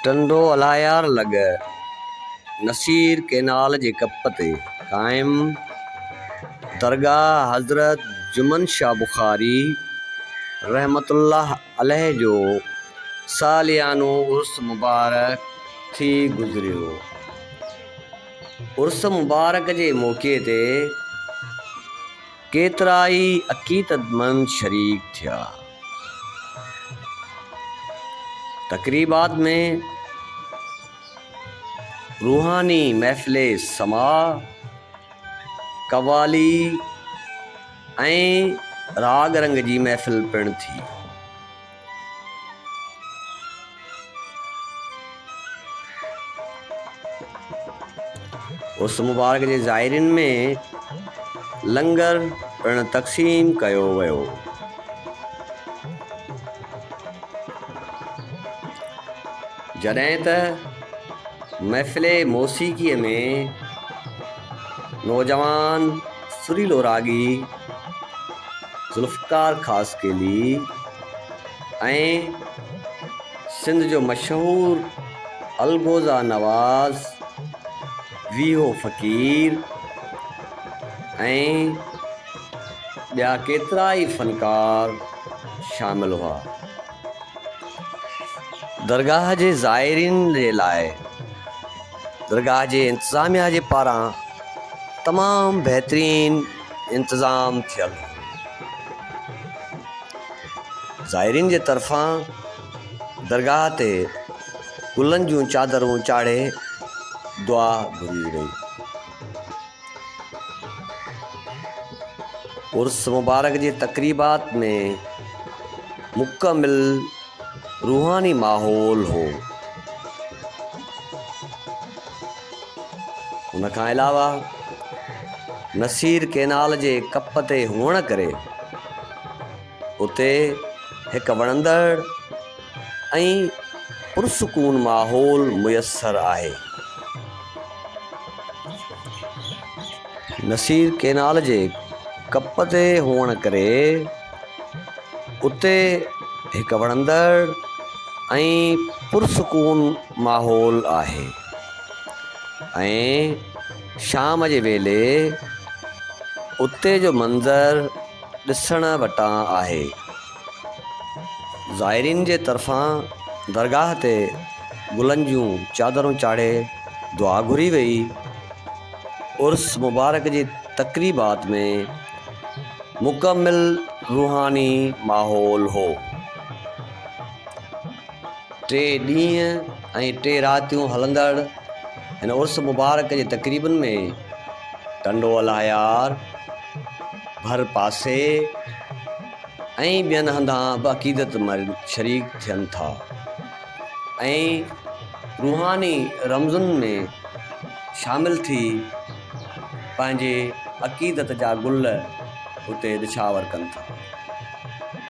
ٽنڊو الهيار لڳ نصير ڪئنال جي ڪپ تي قائم درگاهه حضرت جمن شاهه بخاري رحمة الله عليه جو ساليانو عرس مبارڪ ٿي گذريو. عرس مبارڪ جي موقعي تي ڪيترائي عقيدتمند شريڪ ٿيا. تقريبات ۾ روحاني محفل سماع، قوالي ۽ راڳ رنگ جي محفل پڻ ٿي. عرس مبارڪ جي زائرين ۾ لنگر پڻ تقسيم ڪيو ويو. جڏهن ته محفل موسيقيء ۾ نوجوان سريلو راڳي ذوالفقار خاصخيلي ۽ سنڌ جو مشهور الغوزه نواز ويهو فقير ۽ ٻيا ڪيترائي فنڪار شامل هئا. درگاهه جي زائرين جي لاء درگاهه جي انتظاميا جي پاران تمام بهترين انتظام ٿيل هو. زائرين جي طرفان درگاهه تي گلن جون چادرون چاڙهي دعا گهري وئي. عرس مبارڪ جي تقريبات ۾ مڪمل روحاني ماحول هو. ان کان علاوه نصير ڪئنال جي ڪپ تي هئڻ ڪري اتي هڪ وڻندڙ ۽ پرسڪون ماحول ميسر آهي. نصير ڪئنال جي ڪپ تي هئڻ ڪري اتي هڪ وڻندڙ ۽ پرسڪون ماحول آهي ۽ شام جي ويلي اتي جو منظر ڏسڻ وٽان آهي. زائرين جي طرفان درگاهه تي گلن جون چادرون چاڙهي دعا گهري وئي. عرس مبارڪ جي تقريبات ۾ مڪمل روحاني ماحول هو. ٽي ڏينهن ۽ ٽي راتيون هلندڙ هن عرس مبارڪ جي تقريبن ۾ ٽنڊو الهيار، ڀر پاسي ۽ ٻين هنڌان به عقيدتمند شريڪ ٿين ٿا ۽ روحاني رمزن ۾ شامل ٿي پنهنجي عقيدت جا گل اتي نڇاور ڪن ٿا.